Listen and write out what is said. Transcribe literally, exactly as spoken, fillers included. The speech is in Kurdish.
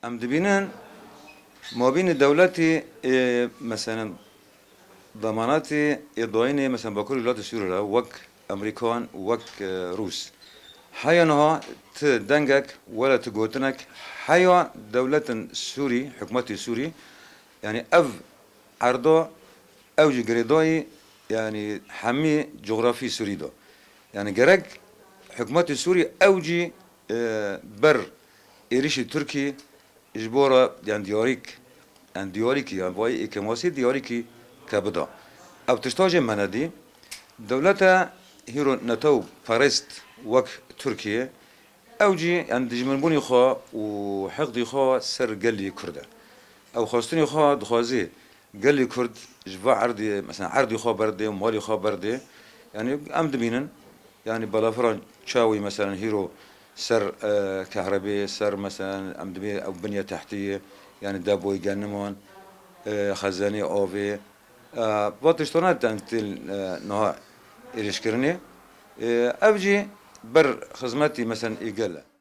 Em dibînin mabînê dewletî, ê, meselen, demanatê ê dayînê, meselen, Bakurê Welatê Sûrî re wek Amerîkan, wek, e, Rûs. Heya niha ti dengek, wele ti gotinek, heya dewletin Sûrî, hikûmetê Sûrî, yanî ev erda, ew jî girêdayî, yanî hemî cografî Sûrî de. Yanî gerek hikûmetê Sûrî ew jî, e, ber êrişî Tirkî ji bo re, yan diyarîk, yan diyarîkî, yan vayî êkemasî diyarîkî ke bida. Ev tişta jê me nedî. Dewlete hîro netew perest wek Tirkiye, ew jî, yan dijminbûnî xwe û heqdî xwe ser gelî Kurd e. Ew xwestinî xwe dixwazî gelî Kurd ji va erdê, mesela erdî xwe berdê û malî xwe berdê. Yanî em dibînin, yanî balafira çawî, meselen, hîro ser, e, kehrebê, ser, meselen, em dibê ew binya tehtiyê, yanî depoyê geniman, e, xezenê avê, e, va tiştana ten têl, e, niha êrişkirinê. E, ev jî ber xizmetî, meselen, ê gel e.